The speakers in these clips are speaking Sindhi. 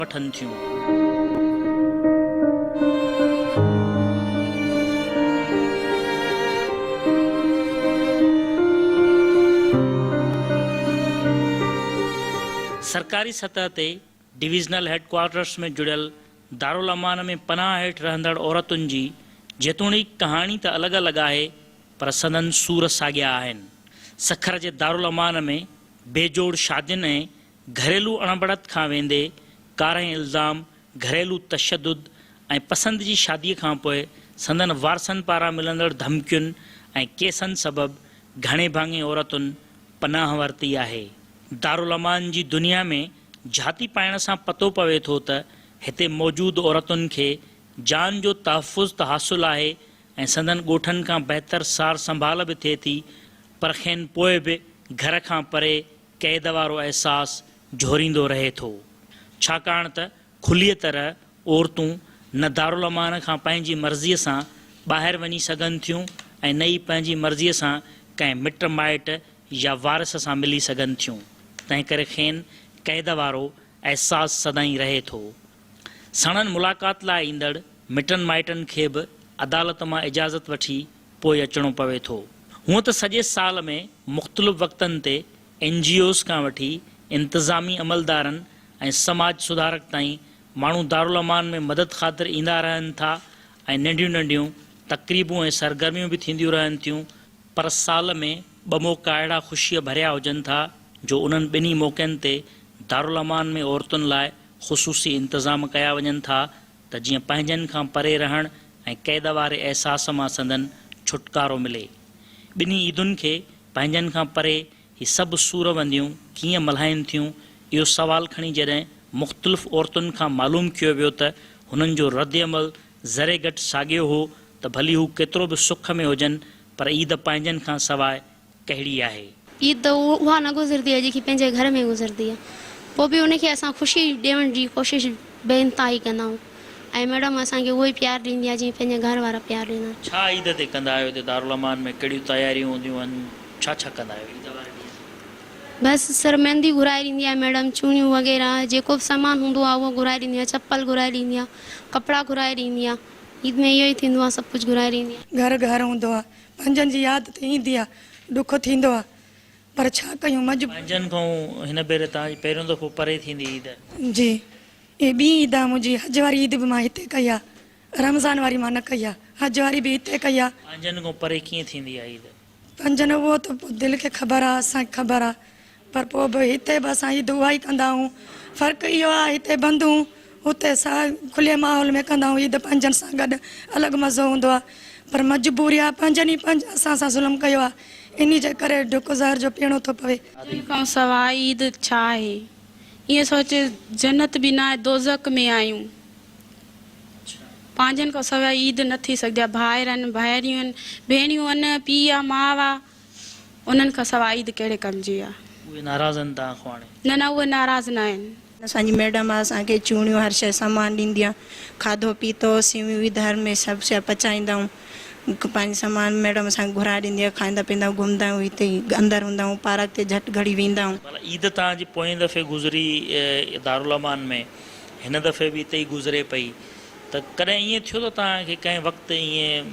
وٺن ٿيون. سرڪاري سطح تي ڊويزنل هيڊ ڪوارٽرس ۾ جڙيل دارالامان ۾ پناهه هيٺ رهندڙ عورتن جي جيتوڻيڪ ڪهاڻي ته الڳ الڳ آهي پر سندن سور ساڳيا آهن. سکر جي دارالامان ۾ بي جوڙ شادين ۽ گهريلو اڻبڻت کان ويندي ڪارنهن الزام، گهريلو تشدد ۽ پسند جي شادي کانپوء سندن وارثن پاران ملندڙ ڌمڪين ۽ ڪيسن سبب گهڻي ڀاڱي عورتن پناهه ورتي آهي. دارالامان جي دنيا ۾ جهاتي پائڻ سان پتو پوي ٿو ته هتي موجود عورتن کي جان جو تحفظ ته حاصل آهي ۽ سندن ڳوٺن کان بهتر سار سنڀال به ٿئي ٿي پر کين پوء به گهر کان پري قيد وارو احساس جهوريندو رهي ٿو. ڇاڪاڻ ته کليء طرح عورتون نه دارالامان کان پنهنجي مرضيء سان ٻاهر وڃي سگهن ٿيون ۽ نه ئي پنهنجي مرضيء سان ڪنهن مٽ مائٽ يا وارث سان ملي سگهن ٿيون، تنهنڪري کين قيد وارو احساس سدائين رهي ٿو. ساڻن ملاقات لاء ايندڙ مٽن مائٽن کي به عدالت مان اجازت وٺي پوء اچڻو پوي ٿو. هونء ته سڄي سال ۾ مختلف وقتن تي اين جي اوز کان وٺي انتظامي عملدارن ۽ سماج سڌارڪ تائين ماڻهو دارالامان ۾ مدد خاطر ايندا رهن ٿا ۽ ننڍيون ننڍيون تقريبون ۽ سرگرميون به ٿينديون رهن ٿيون، پر سال ۾ ٻه موقعا اهڙا خوشيء ڀريا هجن ٿا جو انهن ٻنهي موقعن تي دارالامان ۾ عورتن لاء خصوصي انتظام ڪيا وڃن ٿا ته جيئن پنهنجن کان پري رهڻ ۽ قيد واري احساس مان سندن ڇوٽڪارو ملي. ٻنهي عيدن کي پنهنجن کان پري هي سڀ سور ونديون ڪيئن ملهائين ٿيون اهو سوال کڻي جڏهن مختلف عورتن کان معلوم ڪيو ويو ته هنن جو ردعمل ذري گهٽ ساڳيو هو ته ڀلي هو ڪيترو به سک ۾ هجن پر عيد پنهنجن کان سواء ڪهڙي آهي. عيد ته اها نه گذرندي آهي جيڪي پنهنجي گهر ۾ گذرندي آهي. پوء به ان کي اسان خوشي ڏيڻ جي ڪوشش بي انتهائي ڪندا آهيون ۽ ميڊم اسان کي اهو ئي پيار ڏيندي آهي جيئن پنهنجي گهر وارا پيار ڏيندا آهن. ڇا عيد تي ڪندا آهيو هتي دارالامان ۾ ڪهڙيون تياريون هونديون آهن ڇا ڇا ڪندا آهيو عيد واري ڏينهن تي؟ بس سر ميندي گهرائي ڏيندي آهي ميڊم چوڙيون وغيره جيڪو به سامان هوندو آهي اهو گهرائي ڏيندي آهي چپل گهرائي ڏيندي آهي ڪپڙا گهرائي ڏيندي آهي عيد ۾ اهو ئي ٿيندو آهي سڀ ڪجهه گهرائي ڏيندي آهي. گهر گهر هوندو آهي پنهنجن جي ياد ته ايندي آ، ڏک ٿيندو آ، پر ڇا ڪيون مجبوري. پنهنجن کان هن ڀيري توهان جي پهريون دفعو پري ٿيندي عيد. جي هي ٻي عيد آ منهنجي، حج واري عيد به مان هتي ڪئي آ، رمضان واري مان نه ڪئي آ، حج واري به هتي ڪئي آ. پنهنجن کان پري ڪيئن ٿيندي آ عيد؟ پنهنجن اهو ته پوء دل کي خبر آ، اسان کي خبر آ، پر پوء به هتي به اسان عيد اها ئي ڪندا آهيون، فرق اهو آ هتي بند هون هتي سا کلي ماحول ۾ ڪندا آهيون عيد پنهنجن سان گڏ الڳ مزو هوندو آ پر مجبوري آ پنهنجن ئي پنهنجن اسان سان ظلم ڪيو آ انهي جي ڪري ڍڪ زهر جو پيئڻو ٿو پوي. جن کان سواء عيد ڇا آهي؟ ائين سوچ جنت به ناهي دوزخ ۾ آهيون. پنهنجن کان سواء عيد نه ٿي سگهندي آهي. ڀائر آهن، ڀائريون آهن، ڀيڻيون آهن، پيء آ، ماء آ، انهن کان سواء عيد ڪهڙي ڪم جي آ. اهي ناراض آهن توهان کان هاڻي؟ نه نه اهي ناراض ناهن. اسان جي ميڊم اسان کي چوڙيون هر شيء سامان ڏيندي آ کاڌو پيتو سيويون وي گهر ۾ سڀ شيء پچائيندا آهيون پنهنجي سامان ميڊم اسان کي گهرائي ڏيندي آ کائيندا پيئندا آهيون گهمندا آهيون هتي ئي اندر هوندا آهيون پارڪ تي جهٽ گهڙي ويندا آهيون. مطلب عيد توهان جي پوئين دفعي گذري دارالامان ۾ هن دفعي به اتي ئي گذري پئي ته ڪڏهن ائين ٿيو ته توهان کي ڪنهن وقت ائين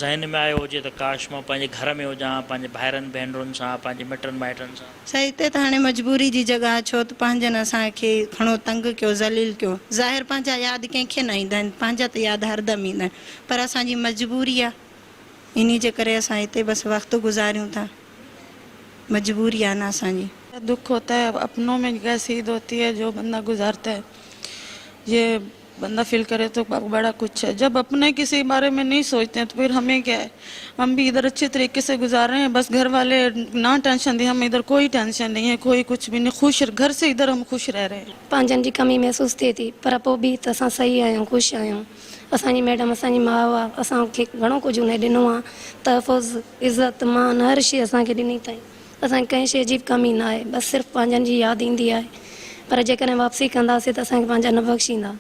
ذهن ۾ آيو هجي ته ڪاش مان پنهنجي گهر ۾ هجان ها پنهنجي ڀائرن ڀينرن سان پنهنجي مٽن مائٽن سان. سائين هتي ته هاڻي مجبوري جي جڳهه آ ڇو ته پنهنجن اسان کي گهڻو تنگ ڪيو ذليل ڪيو ظاهر پنهنجا ياد ڪنهن کي نه ايندا آهن پنهنجا ته ياد هردم ايندا آهن پر اسان جي مجبوري آ انهي جي ڪري اسان هتي بس وقت گذاريون ٿا مجبوري آ نه اسان جي. دک هوتا هي اپنو ۾ ڪيسي عيد هوتي هي جو بندا گذارتا هي يه بندا فيل ڪري تو بڙا ڪجھ هي جب اپني ڪسي باري ۾ نهي سوچتي هين تو پھر همين ڪيا هي هم بي ادھر اڇي طريقي سي گذار رهي هين بس گھر والي نا ٽينشن the هم ادھر ڪوئي ٽينشن نهي هي ڪوئي ڪجھ بي نهي خوش گھر سي ادھر هم خوش رهه رهي هين. پنهنجن جي ڪمي محسوس ٿئي ٿي پر پوء به ته اسان صحيح آهيون خوش آهيون اسان جي ميڊم اسان جي ماء آ اسان کي گهڻو ڪجهه هن ڏنو آ تحفظ عزت مان هر شي اسان کي ڏني اٿائين اسان کي ڪنهن شي جي به ڪمي نه آهي بس صرف پنهنجن جي ياد ايندي آهي پر جيڪڏهن واپسي ڪنداسين ته اسان کي پنهنجا نه بخشيندا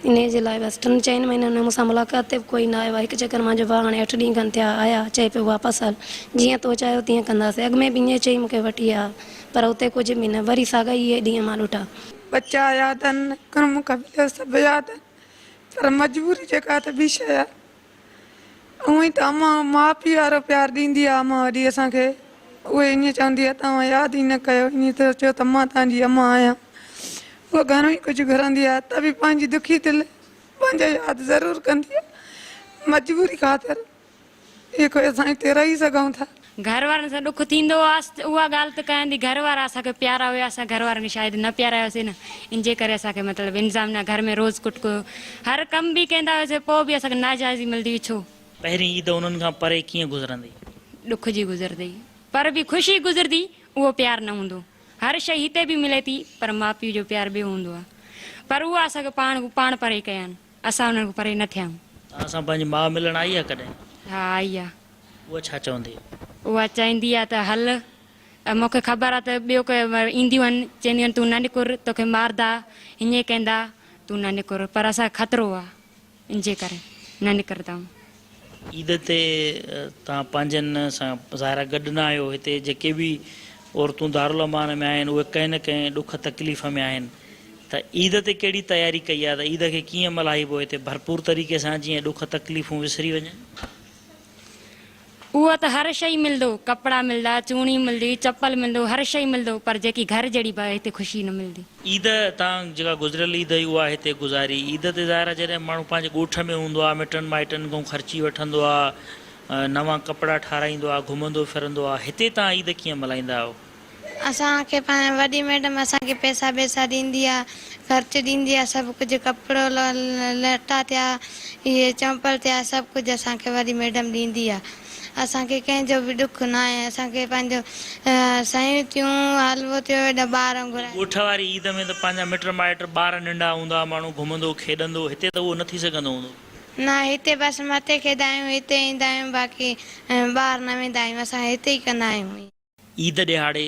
انهي جي لاء بس ٽن چئن مهينن ۾ مون سان ملاقات تي به ڪوئي نه آيو آهي هڪ چڪر منهنجو ڀاء هاڻي اٺ ڏينهن کن ٿيا آيا چئي پيو واپس هل جيئن تو چاهيو تيئن ڪنداسين اڳ ۾ به ائين چئي مون کي وٺي آيا پر اتي ڪجهه به نه وري ساڳا ئي اهي ڏينهن مان ڏٺا. ٻچا ياد آهن، ڪرم قبيلو سڀ ياد آهن پر مجبوري جيڪا ته ٻي شيء آهي. اونئن ئي ته امان ماء پيء وارو پيار ڏيندي آهي امان وڏي اسان کي اهي ائين چوندي آهي توهان ياد ئي نه ڪيو ائين ته چيو ته مان توهان جي امان آهيان. اها گهڻو ئي ڪجهه گهرندي آهي ته به پنهنجي دکي دل پنهنجا ياد ضرور ڪندي آهي مجبوري خاطر. اهي ڪوئي اسان هتي رهي سگهون ٿا. گهر وارن سان ڏک ٿيندو آ اها ڳالهه ته ڪيان ٿي گهر وارا اسان کي پيارا هيا اسان گهر وارن کي شايد نه پيارا هياسي نه ان جي ڪري اسان کي مطلب انظام نه گهر ۾ روز ڪٽڪو هر ڪم به ڪندا هياسي پوء به اسان کي ناجائزي ملدي هئي ڇو. پهرين عيد انهن کان پري ڪيئن گذرندي. ڏک جي گذرندي پر به خوشي گذرندي اهو پيار نه هوندو هر شئي هتي به ملي ٿي پر ماء پيء جو پيار ٻيو هوندو آ پر اهو اسان کي پاڻ پاڻ پري ڪيا آهن. اسان انهن کان پري نه ٿيا آهيون. توهان سان پنهنجي ماء ملڻ آئي آهي ڪڏهن؟ ها آئي آهي. اها ڇا چوندي؟ اها چوندي آهي ته هل، مون کي خبر آهي ته ٻيو ڪي اينديون آهن، چونديون آهن تون نه نڪر، توکي ماردا، هيئن ڪندا، تون نه نڪر، پر اسان کي خطرو آهي، ان جي ڪري نه نڪرندا آهيون. عيد تي توهان پنهنجن سان ظاهر آهي گڏ نه آهيو، هتي جيڪي به عورتون دارالامان ۾ آهن اهي ڪنهن نه ڪنهن ڏک تڪليف ۾ آهن ته عيد تي ڪهڙي تياري ڪئي آهي ته عيد کي ڪيئن ملهائبو هتي ڀرپور طريقي سان جيئن ڏک تڪليفون وسري وڃن. اهو ته هر شئي ملدو، ڪپڙا ملدا، چوڻي ملدي، چپل ملدو، هر شئي ملدو پر جيڪي گهر جهڙي به هتي خوشي نه ملدي. عيد تان جيڪا گذريل عيد هئي اها هتي گذاري. عيد تي ظاهر آهي جڏهن ماڻهو پنهنجي ڳوٺ ۾ هوندو آهي، مٽن مائٽن کان خرچي وٺندو آهي، نوان ڪپڙا ٺاراهيندو آهي، گهمندو ڦرندو آهي. هتي تان عيد ڪيئن ملهائيندا آهيو؟ اسان کي پنهنجي وڏي ميڊم اسان کي پئسا ٻئسا ڏيندي آ خرچ ڏيندي آ سڀ ڪجهه ڪپڙو لٽا ٿيا اهي چمپل ٿيا سڀ ڪجهه اسان کي وڏي ميڊم ڏيندي آ اسان کي ڪنهن جو به ڏک ناهي اسان کي پنهنجو سيون ٿيون حلوو ٿيو ايڏا ٻار گهرائي. ڳوٺ واري عيد ۾ ته پنهنجا مٽ مائٽ ٻار ننڍا هوندا ماڻهو گهمندو کيڏندو هتي ته اهو نه ٿي سگهندو هوندو. نه هتي بس مٿي کيڏندا آهيون هتي ايندا آهيون باقي ٻاهر نه ويندا آهيون اسان هتي ئي ڪندا آهيون. عيد ڏهاڙي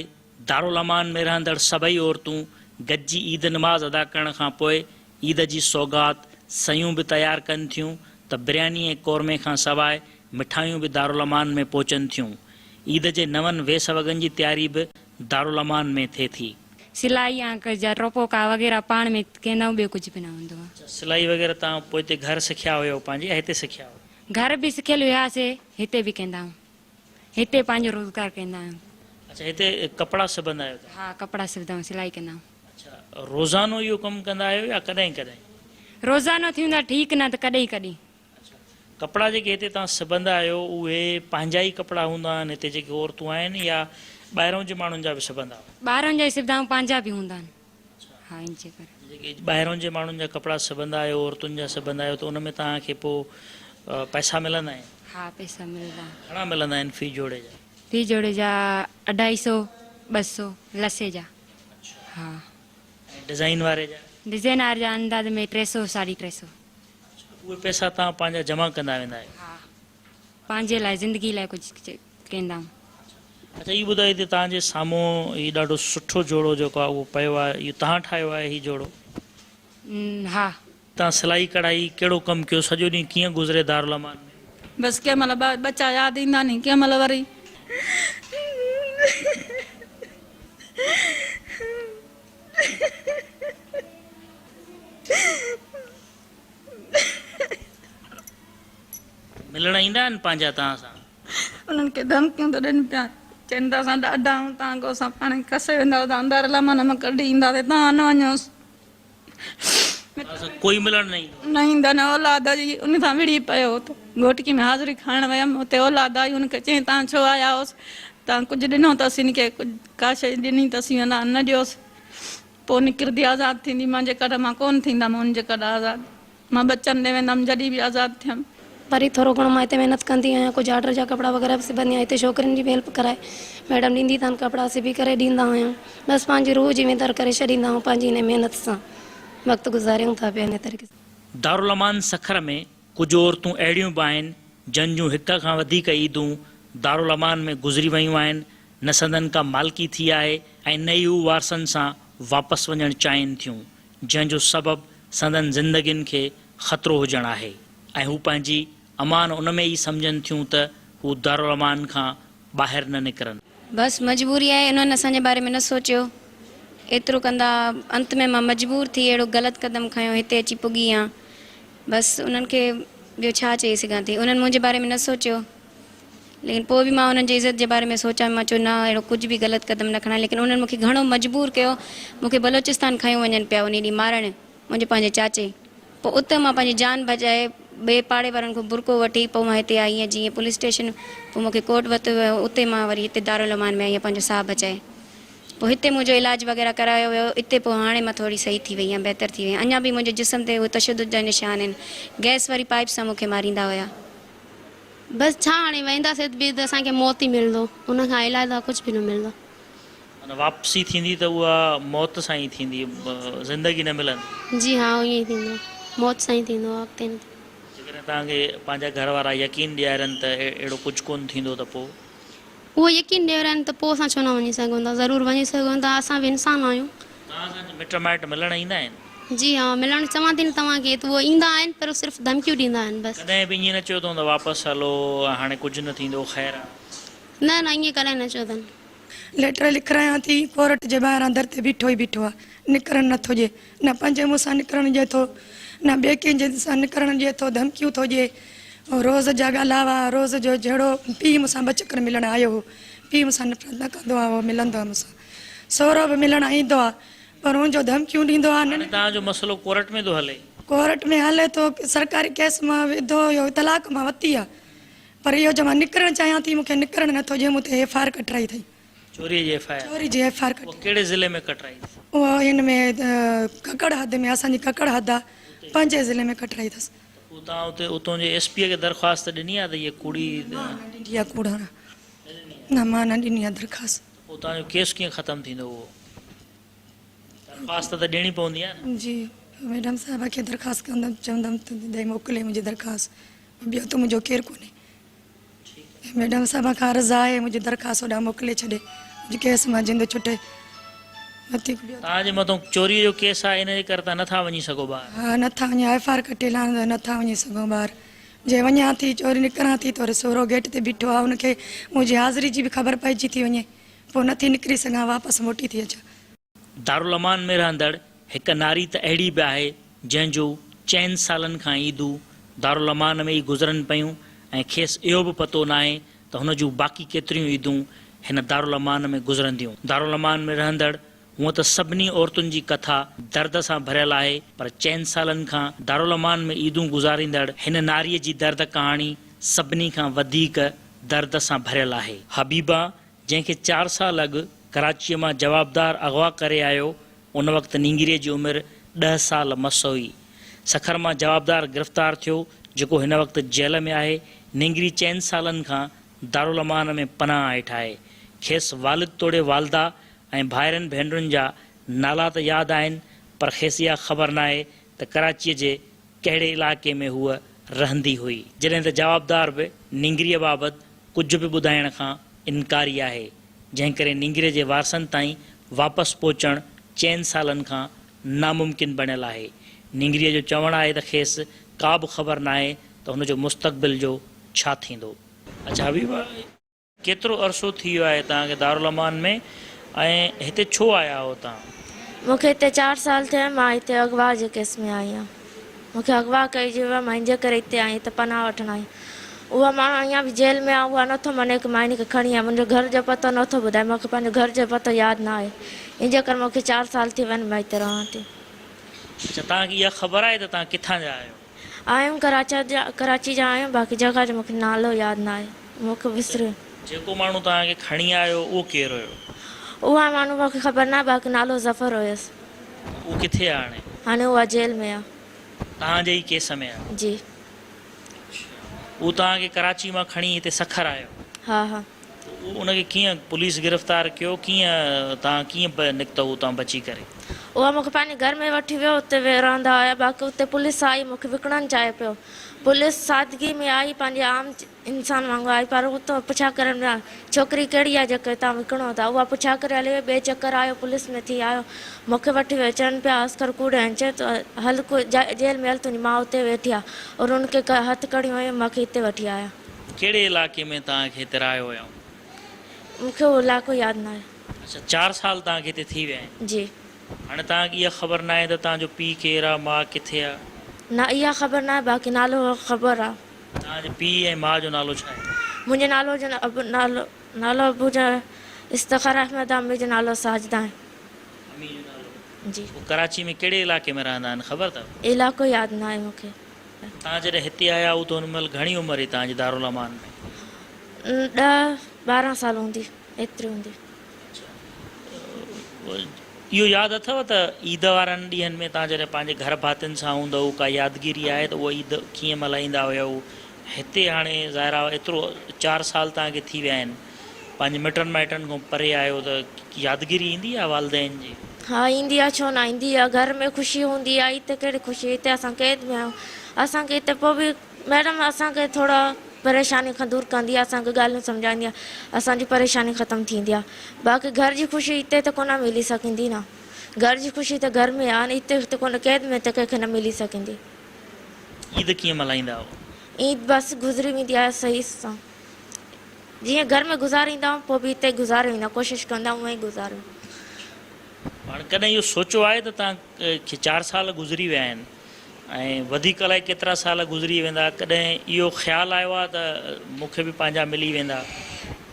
دارالامان ۾ رهندڙ سڀئي عورتون گڏجي عيد نماز ادا ڪرڻ کان پوء عيد جي سوغات سيون به تيار ڪن ٿيون ته برياني ۽ قورمي کان سواء مٺايون به دارالامان ۾ پهچن ٿيون. عيد جي نون ويس وڳن جي تياري به دارالامان ۾ ٿئي ٿي. سلائي يا جا ٽوپو ڪا وغيره پاڻ ۾ ڪندا آهيون ٻيو ڪجهه به نه هوندو آهي. اڇا سلائي وغيره توهان پوئتي گهر سکيا هيو پنهنجي يا هتي سکيا هيو؟ گهر به سکيل هياسي هتي به ڪندا آهيون. هتي پنهنجو روزگار ڪندا آهيون. اڇا هتي ڪپڙا سبندا آهيو توهان؟ ها ڪپڙا سبدا آهيون سلائي ڪندا آهيون. اڇا روزانو اهو ڪم ڪندا آهيو يا ڪڏهن ڪڏهن؟ روزانو ٿيندو آهي ٺيڪ نه ته ڪڏهن ڪڏهن. اڇا ڪپڙا جيڪي هتي توهان سبندا آهيو اهي پنهنجا ئي ڪپڙا هوندا آهن هتي جيڪي عورتون آهن يا ٻاهرون جي ماڻهن جا به سبندا آهيو؟ ٻاهرون جا ئي سبدا آهيون پنهنجا به هوندا آهن. ها ان جي ڪري. جيڪي ٻاهرون جي ماڻهن جا ڪپڙا سبندا آهيو عورتن جا سبندا آهيو ته ان ۾ توهان کي پوء پئسا ملندا آهن؟ ها پئسا ملندا آهن. گهڻا ملندا آهن في جوڙي جا؟ في جوڙي جا اڍائي سو 200 لسي جا. ها. ۽ ڊزائين واري جا؟ ڊزائين واري جا انداز ۾ 300 ساڍي 300. اهي پئسا توهان پنهنجا جمع ڪندا ويندا آهيو؟ ها پنهنجي لاء زندگي لاء ڪجهه ڪندا آهيون. اڇا اهو ٻڌايو هتي توهان جي سامهون هي ڏاڍو سٺو جوڙو جيڪو آهي اهو پيو آهي اهو توهان ٺاهيو آهي هي جوڙو؟ ها. توهان سلائي ڪڙهائي ڪهڙو ڪم ڪيو سڄو ڏينهن ڪيئن گذري دارالامان ۾؟ بس ڪنهن مهل ٻچا ياد ايندا ني ڪنهن مهل وري. ملڻ ايندا آهن پنهنجا توهان سان؟ انهن کي ڌمڪيون ته ڏين پيا، چين ته اسان ڏاڍا آهيون، توهان کي اسان پاڻ ئي کسي وينداسين، توهان دارالامان مان ڪڍي اينداسين، توهان نه وڃوس. توهان سان ڪوئي ملڻ نه ايندو؟ نه ايندا نه اولاد جي ان سان وڙهي پيو هو ته گهوٽڪي ۾ حاضري کڻڻ ويم، اتي اولاد آئي، ان کي چيائين توهان ڇو آيا هوس، توهان ڪجهه ڏنو اٿس هن کي، ڪا شيء ڏني اٿس نه ڏيوس. پوء نڪرندي آزاد ٿيندي، مان جيڪڏهن مان ڪونه ٿيندم ان جي ڪڏهن آزاد، مان ٻچن ڏي ويندم جڏهن به آزاد ٿيم. وري ٿورو گهڻو مان هتي محنت ڪندي آهيان ڪجهه آرڊر جا ڪپڙا وغيره به سبندي آهيان هتي ڇوڪرين جي به هيلپ ڪرائي ميڊم ڏيندي اٿن ڪپڙا سبي ڪري ڏيندا آهيون بس پنهنجي روح جي وندر ڪري ڇڏيندا آهيون پنهنجي انهي محنت سان وقت گذاريون ٿا پيا انهي طريقي سان. دارالامان سکر ۾ ڪجهه عورتون اهڙيون به آهن جن جون هڪ کان وڌيڪ عيدون دارالامان ۾ گذري ويون آهن نه سندن ڪا مالڪي ٿي آهي ۽ نه ئي هو وارثن سان واپس وڃڻ چاهين ٿيون، جنهن جو سبب سندن زندگين کي خطرو هجڻ آهي ۽ هو پنهنجي امان ان ۾ ئي سمجهن ٿيون ته هو دارالامان کان ٻاهر نه نڪرن. بس مجبوري آهي انهن اسان جي باري ۾ نه سوچيو. ايترو ڪندا انت ۾ مان مجبور ٿي اهڙو غلط قدم کنيو هتي اچي پڳي آن بس انهن کي ٻيو ڇا چئي سگهان ٿي انهن منهنجي باري ۾ نه سوچيو ليڪن پوء به مان انهن جي عزت جي باري ۾ سوچان مان چيو نه اهڙو ڪجهه به غلط قدم نه کڻان ليڪن انهن مونکي گهڻو مجبور ڪيو مونکي بلوچستان کنيو وڃن پيا انهي ڏينهن مارڻ منهنجي پنهنجي چاچي پوء اتي مان پنهنجي جان بچائي ٻئي پاڙي وارن کان برقعو وٺي پوء مان هتي آئي آهيان جيئن پوليس اسٽيشن پوء مونکي ڪورٽ ورتو ويو اتي مان وري هتي دارالامان ۾ آئي آهيان پنهنجو ساهه بچائي پوء هتي منهنجو علاج وغيره ڪرايو ويو اتي پوء هاڻي مان ٿوري صحيح ٿي وئي آهيان بهتر ٿي وئي آهيان اڃا به منهنجي جسم تي اهي تشدد جا نشان آهن گئس واري پائيپ سان مونکي ماريندا هيا. بس ڇا هاڻي وينداسين به ته اسان کي موت ئي ملندو ان کان علاوه ڪجهه به نه ملندو. معنيٰ واپسي ٿيندي ته اها موت سان ئي ٿيندي زندگي نه ملندي. جي ها ائين ئي ٿيندو موت سان ئي ٿيندو اڳتي نه ٿيندو. جيڪڏهن توهان کي پنهنجا گهر وارا يقين ڏيارين ته اهڙو ڪجهه ڪونه ٿيندو ته پوء؟ اهو يقين ڏيارين ته پوء اسان ڇو نه وڃي سگهون ٿا ضرور وڃي سگهون ٿا اسان به انسان آهيون. توهان سان مٽ مائٽ ملڻ ايندا آهن؟ جي ها ملڻ چوان ٿي نه توهان کي ته اهو ايندا آهن پر صرف ڌمڪيون ڏيندا آهن بس. ڪڏهن به ائين نه چيو اٿئون ته واپس هلو هاڻي ڪجهه نه ٿيندو خير آ. نه نه ائين ڪڏهن نه چيو اٿن. ليٽر لکرايان ٿي ڪورٽ جي ٻاهران در تي بيٺو ئي بيٺو آ نڪرڻ نه ٿو ڏي نه پنهنجي منهن سان نڪرڻ ڏي ٿو نه ٻئي ڪنهن جي سان نڪرڻ ڏي ٿو ڌمڪيون ٿو ڏي روز جا ڳالهاوا روز جو جهيڙو پيء مون سان ٻه چڪر ملڻ آيو هو پيء مون سان نفرت نه ڪندو آ اهو ملندو آ مون سان سهرو به ملڻ ايندو آ پر ان جو ڌمڪيون ڏيندو آ. هاڻي توهان جو مسئلو ڪورٽ ۾ ٿو هلي. ڪورٽ ۾ هلي ٿو سرڪاري ڪيس مان وڌو هيو طلاق مان وتي آ پر اهو جو مان نڪرڻ چاهيان ٿي مون کي نڪرڻ نه ٿو ڏي مون تي ايف I R ڪٽرائي اٿئي. چوري جي ايف I R. چوري جي ايف I R ڪٽرائي. اها ڪهڙي ضلعي ۾ ڪٽرائي اٿس. اها هن ۾ ڪڪڙ حد ۾ اسان جي ڪڪڙ حد آ پنهنجي ضلعي ۾ ڪٽرائي اٿس. پوء توهان اتي اتون جي ايس پي کي درخواست ڏني آ ته هيء ڪوڙي. مان نه ڏني آ ڪوڙ هڻ نه مان نه ڏني آ درخواست. پوء توهان جو ڪيس ڪيئن ختم ٿيندو اهو درخواست ته ڏيڻي پوندي آهي نه. جي ميڊم صاحبه کي درخواست ڪندم چوندم ته ڏئي موڪلي منهنجي درخواست ٻيو ته منهنجو ڪير ڪونهي ميڊم صاحبه کان عرض آهي منهنجي درخواست هوڏانهن موڪلي ڇڏي منهنجي ڪيس مان جند ڇٽي وڌيڪ ٻيو. توهان جي مٿون چوري جو ڪيس آهي ان جي ڪري توهان نٿا وڃي سگهو ٻاهر. ها نٿا وڃون ايف I R ڪٽيل آهي نٿا وڃي سگهون ٻاهر جي وڃان ٿي چوري نڪران ٿي ته وري سهرو گيٽ تي بيٺو آهي ان کي منهنجي حاضري جي به خبر پئجي ٿي وڃي پوء نه ٿي نڪري سگهان واپس موٽي ٿي اچان. دارالامان ۾ رهندڙ هڪ ناري ته اهڙي به آهي جنهن جو چئن سالن کان عيدون دارالامان ۾ ئي گذرن پيون ۽ کيس اهو به پتو ناهي ته هن جون باقي ڪيتريون عيدون هن دارالامان ۾ گذرنديون. دارالامان ۾ رهندڙ هونء ته سڀني عورتن جي ڪٿا درد سان ڀريل آهي پر چئن سالن کان دارالامان ۾ عيدون گذاريندڙ هن ناريء جي درد ڪهاڻي سڀني کان وڌيڪ درد سان ڀريل آهي. حبيبه جنهن کي چار سال اڳ ڪراچيء مان جوابدار اغوا ڪري آيو، ان وقت نينگريء جي عمر ڏهه سال مس هئي. سکر مان جوابدار گرفتار ٿيو، جيڪو هن وقت جيل ۾ آهي. نينگري چئن سالن کان دارالامان ۾ پناهه هيٺ آهي. کيس والد توڙي والده ۽ ڀائرن ڀينرن جا نالا ته ياد آهن پر کيس اها خبر ناهي ته ڪراچيء جي ڪهڙي علائقي ۾ هوء رهندي هئي. جڏهن ته جوابدار به نينگريء بابت ڪجهه به ٻڌائڻ کان انڪاري آهي، جنهن ڪري نينگريء جي وارثن تائين واپس پهچڻ چئن سالن کان ناممڪن بڻيل آهي. نينگريء جو چوڻ آهي ته کيس ڪا به خبر ناهي ته هن جو مستقبل جو ڇا ٿيندو. اڇا حبيبه! ڪيترو عرصو ٿي ويو آهي توهان کي دارالامان ۾ ۽ هتي ڇو آيا آهو توهان؟ مون کي هتي چار سال ٿيا آهن مان هتي اغوا جي ڪيس ۾ آئي آهيان مون کي اغوا ڪئي ويو آهي مان ان جي ڪري هتي آئي هتي پناهه وٺڻ آئي اهو ماڻهو اڃا به جيل ۾ آهي اهو نٿو مڃي ڪي مان هن کي کڻي آيم منهنجو گهر جو پتو نٿو ٻڌائي مون کي پنهنجو گهر جو پتو ياد نه آهي ان جي ڪري مون کي چار سال ٿي ويا آهن مان هتي رهان ٿي. اڇا توهان کي اها خبر آهي ته توهان ڪٿان جا آهيو؟ آهيون ڪراچا جا ڪراچي جا آهيون باقي جڳهه جو مونکي نالو ياد ناهي مونکي وسري. جيڪو ماڻهو توهان کي کڻي آيو اهو ڪير هيو؟ اها ماڻهو مونکي خبر ناهي باقي نالو ظفر هيس. اهو ڪٿي آهي هاڻي؟ هاڻي اها جيل ۾ آهي. توهان جي ئي ڪيس ۾ آهي؟ جي. اڇا اهو توهان کي ڪراچي مان کڻي هتي سکر آيو؟ ها ها. ان کي ڪيئن پوليس گرفتار ڪيو ڪيئن توهان ڪيئن نڪتؤ اتان بچي ڪري؟ اها مون کي پنهنجي گهر ۾ وٺي ويو اتي رهندا هيا باقي اتي پوليس آئي مون کي وڪڻڻ چاهي پيو پوليس سادگي ۾ آئي پنهنجي عام انسان وانگر آئي پر اتو پڇا ڪرڻ ويا ڇوڪري ڪهڙي آهي جيڪي توهان وڪڻو ٿا اها پڇا ڪري هلي وئي ٻئي چڪر آيو پوليس ۾ ٿي آيو مون کي وٺي ويو چون پيا اصغر ڪوڙ آهن چي ته هل جيل ۾ هل تنهنجي ماء اتي ويٺي آهي اور ان کي هٿ ڪڙيون هيون مون کي هتي وٺي آيا. ڪهڙي علائقي ۾ توهان کي هتي رهايو ويو؟ مون کي اهو علائقو ياد ناهي. اڇا چار سال توهان کي هتي ٿي ويا آهن؟ جي. هاڻي توهان کي اها خبر ناهي ته توهان جو پيء ڪير آ، ماء ڪٿي آ؟ نه اها خبر ناهي باقي نالو خبر آ. توهان جي پيء ۽ ماء جو نالو ڇا آهي؟ منهنجي نالو جو ابو نالو نالو ابو جو افتخار احمد آ امي جو نالو ساجده آهي. امي جو نالو؟ جي. هو ڪراچي ۾ ڪهڙي علائقي ۾ رهندا آهن خبر اٿو؟ علائقو ياد ناهي مون کي. توهان جڏهن هتي آيا هو ته ان مهل گهڻي عمر هئي توهان جي دارالامان ۾؟ ڏهه 12 سال هوندي ايتري هوندي. اهو ياد اٿو ته عيد وارن ڏينهن ۾ توهان جڏهن پنهنجي گهر ڀاتين سان هوندؤ ڪا يادگيري آهي ته اها عيد ڪيئن ملهائيندا هيؤ؟ هتي هاڻي ظاهر آهي ايترو چار سال توهان کي ٿي ويا آهن پنهنجي مٽن مائٽن کان پري آهيو ته يادگيري ايندي آهي والدين جي؟ ها ايندي آهي ڇو نه ايندي آهي گهر ۾ خوشي هوندي آهي هتي ڪهڙي خوشي هتي اسان قيد ۾ آهيون اسان کي هتي پوء به ميڊم اسان کي ٿورا پريشاني کان دور ڪندي آهي اسان کي ڳالهيون سمجهائيندي آهي اسان جي پريشاني ختم ٿيندي آهي باقي گهر جي خوشي هتي ته ڪونه ملي سگهندي نه گهر جي خوشي ته گهر ۾ آهي هتي ته ڪونه قيد ۾ ته ڪنهن کي نه ملي سگهندي. عيد ڪيئن ملهائيندا آهيو؟ عيد بس گذري ويندي آهي صحيح سان جيئن گهر ۾ گذاريندا آهيون پوء به هتي گذاري ويندا ڪوشش ڪندا آهيون اونئين ئي گذاريون. هاڻ ڪڏهن اهو سوچيو آهي ته توهان کي چار سال گذري ويا آهن ۽ وڌيڪ الائي ڪيترا سال گذري ويندا، ڪڏهن اهو خيال آيو آهي ته مون کي به پنهنجا ملي ويندا؟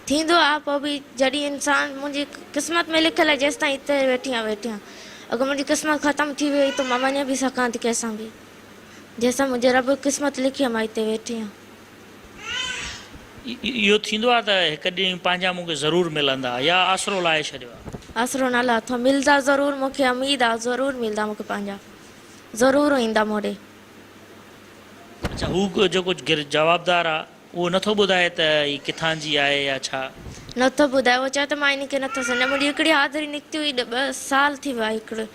ٿيندو آهي پوء به جڏهن انسان منهنجي قسمت ۾ لکيل آهي جيستائين هتي ويٺي آهيان ويٺي آهيان اگر منهنجي قسمت ختم ٿي وئي ته مان وڃي به سگهان ٿي ڪنهن سان به جيستائين منهنجي رب قسمت لکي آهي مان هتي ويٺي آهيان. اهو ٿيندو آهي ته هڪ ڏينهن پنهنجا مون کي ضرور ملندا يا آسرو لاهي ڇڏيو آهي؟ آسرو نه لاٿو آهي ملدا ضرور مون کي اميد آهي ضرور ملدا مون کي پنهنجا. ضرور ايندا مون ڏي. اڇا هو جيڪو جوابدار آ اهو نٿو ٻڌائي ته هي ڪٿان جي آهي يا ڇا؟ نٿو ٻڌائي اهو چئي ٿو مان ان کي نٿو سڃاڻان منهنجي هڪڙي حاضري نڪتي هئي ٻه سال ٿي ويا هڪڙي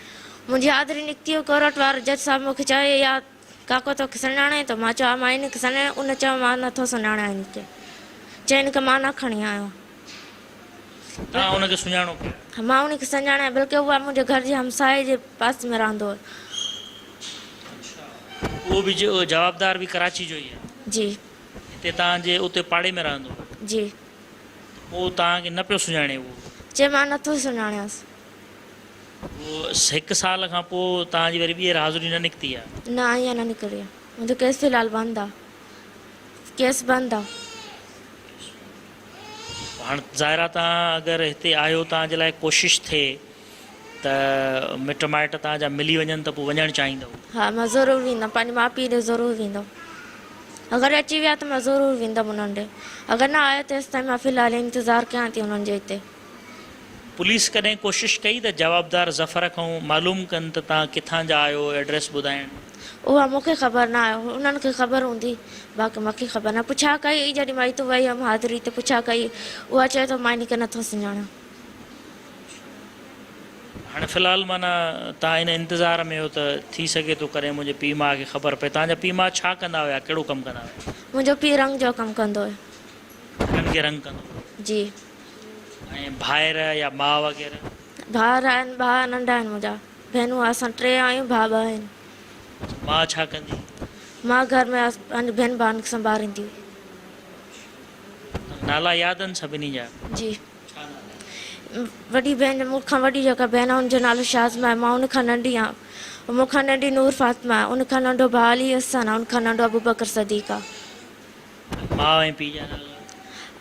منهنجي حاضري نڪتي هئي ڪورٽ وارو جج صاحب مون کي چيو يا ڪاڪو توکي سڃاڻي ٿو مان چيو ها مان ان کي سڃاڻان ان چيو مان نٿو سڃاڻان ان کي چئي ان کي مان نه کڻي آيو آهيان. توهان ان کي سڃاڻو پيا؟ ها مان ان کي سڃاڻان بلڪه اها منهنجي گهر جي همسايي جي پاسي ۾ رهندو هو. اڇا اهو به جوابدار به ڪراچي جو ئي آهي؟ جي. هتي توهان جي اتي پاڙي ۾ رهندو هو؟ جي. ته پوء توهان کي نه پيو سڃاڻي اهو؟ چي مان نٿو سڃاڻيانس. پوء هڪ سال کان پوء توهان جي وري ٻيهر حاضري نه نڪتي آهي؟ نه ائين نه نڪري آهي منهنجو ڪيس في الحال بند آهي ڪيس بند آهي. هاڻ ظاهر آ توهان اگر هتي آهيو توهان جي لاء ڪوشش ٿئي ته مٽ مائٽ توهان جا ملي وڃن ته پوء وڃڻ چاهيندؤ؟ ها مان ضرور ويندم پنهنجي ماء پيء ڏي ضرور ويندم اگر اچي ويا ته مان ضرور ويندم انهن ڏي اگر نه آيا تيستائين مان في الحال انتظار ڪيان ٿي انهن جو هتي. پوليس ڪڏهن ڪوشش ڪئي ته جوابدار ظفر کان معلوم ڪن ته توهان ڪٿان جا آهيو ايڊريس ٻڌائڻ. اها مون کي خبر نه آهي انهن کي خبر هوندي باقي مون کي خبر نه پڇا ڪئي هئي جڏهن مان هتون وئي هيم حاضري تي پڇا ڪئي اها چئي ٿو مان هن کي نٿو سڃاڻان. هاڻي في الحال معنيٰ توهان ان انتظار ۾ آهيو ته ٿي سگهي ٿو ڪڏهن منهنجي پيء ماء کي خبر پئي توهان جا پيء ماء ڇا ڪندا هيا ڪهڙو ڪم ڪندا هيا. منهنجو پيء رنگ جو ڪم ڪندو هيو. گهرن کي رنگ ڪندو هو. جي. ۽ ڀائر يا ماء وغيره؟ ڀائر آهن، ڀاء ننڍا آهن منهنجا. ڀينون اسان ٽي آهيون، ڀاء ٻه آهن. اڇا ماء ڇا ڪندي هئي؟ ماء گهر ۾ پنهنجي ڀيڻ ڀائن کي سنڀاريندي هئي. نالا ياد آهن سڀني جا؟ جي. ڇا نالا آهن؟ وڏي ڀيڻ مون کان وڏي جيڪا ڀيڻ آهي ان جو نالو شازما آهي، مان ان کان ننڍي آهيان. مون کان ننڍي نور فاطمه آهي، ان کان ننڍو ڀاء علي حسن آهي، ان کان ننڍو ابوبڪر صديق آهي. ماء ۽ پيء جا نالا؟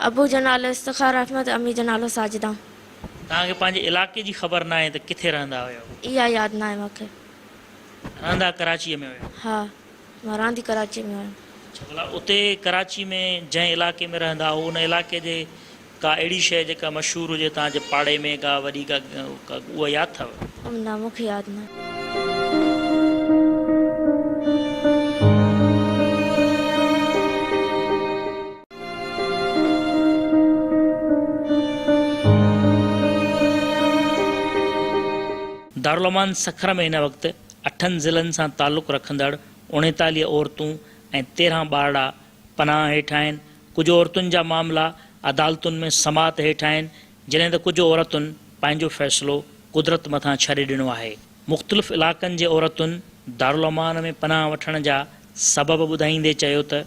ابو جو نالو افتخار احمد، امي جو نالو ساجده. توهان کي پنهنجي علائقي جي خبر ناهي ته ڪٿي رهندا هيو؟ اها ياد ناهي مون کي. رهندا ڪراچيء ۾ هيو؟ ها، مان رهندي ڪراچيء ۾ هيم. اڇا ڀلا اتي ڪراچي ۾ جنهن علائقي ۾ رهندا هئو ان علائقي جي ڪا اهڙي شيء جيڪا مشهور هجي توهان جي پاڙي ۾ ڪا وڏي ڪا اها ياد اٿو؟ نه مون کي ياد ناهي. دارالامان سکر ۾ هن وقت اٺن ضلعن سان تعلق رکندڙ 39 عورتون ۽ 13 ٻارڙا پناهه هيٺ آهن، ڪجهه عورتن جا معاملا عدالتن ۾ سماعت هيٺ آهن، جڏهن ته ڪجهه عورتن پنهنجو فيصلو قدرت مٿان ڇڏي ڏنو آهي. مختلف علائقن جي عورتن دارالامان ۾ پناهه وٺڻ جا سبب ٻڌائيندي چيو ته.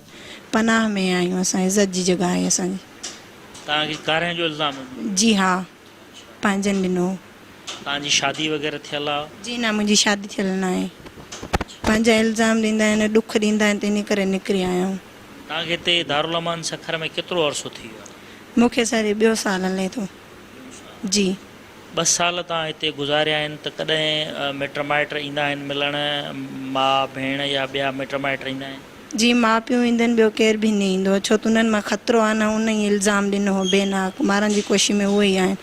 پناهه ۾ آهيون اسان عزت جي جڳهه آهي اسان جي. توهان کي ڪارنهن جو الزام هوندو. جي ها پنهنجن ڏنو. توهان جي شادي وغيره ٿيل آ؟ جي نه منهنجي شادي ٿيل ناهي. پنهنجا الزام ڏيندا آهن ڏک ڏيندا آهن ته انهي ڪري نڪري آيا آهيون. توهان کي هتي دارالامان سکر ۾ ڪيترو عرصو ٿي ويو آ؟ مون کي سر هي ٻيو سال هلي ٿو. جي. ٻه سال توهان هتي گذاريا آهن ته ڪڏهن مٽ مائٽ ايندا آهن ملڻ، ماء، ڀيڻ يا ٻيا مٽ مائٽ ايندا آهن؟ جي ماء پيء ايندا آهن ٻيو ڪير به نه ايندو ڇو ته انهن مان خطرو آهي نه انهن ئي الزام ڏنو هو بي ناحق مارڻ جي ڪوشش ۾ اهي ئي آهن.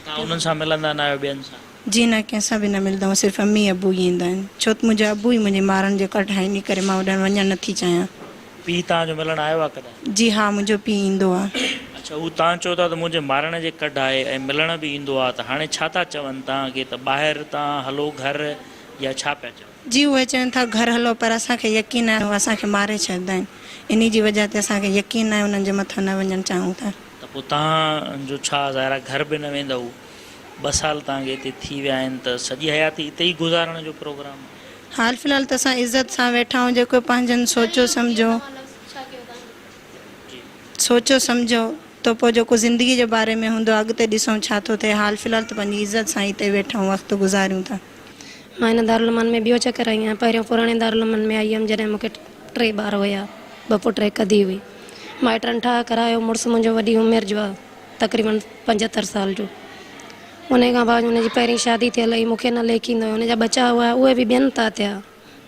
توهان انهن سان ملندا نه آهيو ٻين سان؟ جي نه ڪنهن سان به نه ملندا آهيون صرف امي ابو ئي ايندا آهن ڇو ته منهنجا ابو ئي منهنجي مارڻ جي ڪڍ آهن انهي ڪري مان اوڏانهن وڃڻ نه ٿي چاهيان. پيء توهان جو ملڻ آيو آهي ڪڏهن؟ جي ها منهنجو پيء ايندو آهي. اڇا هو توهان چئو ٿا ته منهنجي مارڻ جي ڪڍ آهي ۽ ملڻ به ايندو آهي ته هاڻي ڇا ٿا چون توهان کي ته ٻاهر توهان هلو گهر يا ڇا پيا چون؟ جي اهي چون ٿا گهر هلو پر اسان کي يقين آهي هو اسان کي ماري ڇڏندا آهن انهي جي وجهه تي اسان کي يقين ناهي انهن جي مٿان نه وڃڻ چاهيون ٿا. ته پوء توهان جو ڇا ظاهر آهي گهر به نه ويندؤ ٻه سال توهان کي هتي ٿي ويا آهن ته سڄي حياتي هتي ئي گذارڻ جو پروگرام آهي. حال في الحال ته اسان عزت سان ويٺا آهيون جيڪو پنهنجن سوچيو سمجهيو سوچيو سمجهيو ته پوء جيڪو زندگي جي باري ۾ هوندو اڳتي ڏسون ڇا ٿو ٿئي حال في الحال ته پنهنجي عزت سان هتي ويٺا آهيون وقت گذاريون ٿا. مان هن دارالامان ۾ ٻيو چڪر آئي آهيان پهريون پراڻي دارالامان ۾ آئي هيم جڏهن مون کي ٽي ٻار هيا ٻه پٽ هڪ ڌيء هئي مائٽن ٺاهه ڪرايو مڙس منهنجو وڏي عمر جو آهي تقريبن 75 سال جو انهي کان بعد هن جي پهرين شادي ٿيل هئي مون کي نه ليکيندو هيو هن جا ٻچا هئا اهي به ٻين تان ٿيا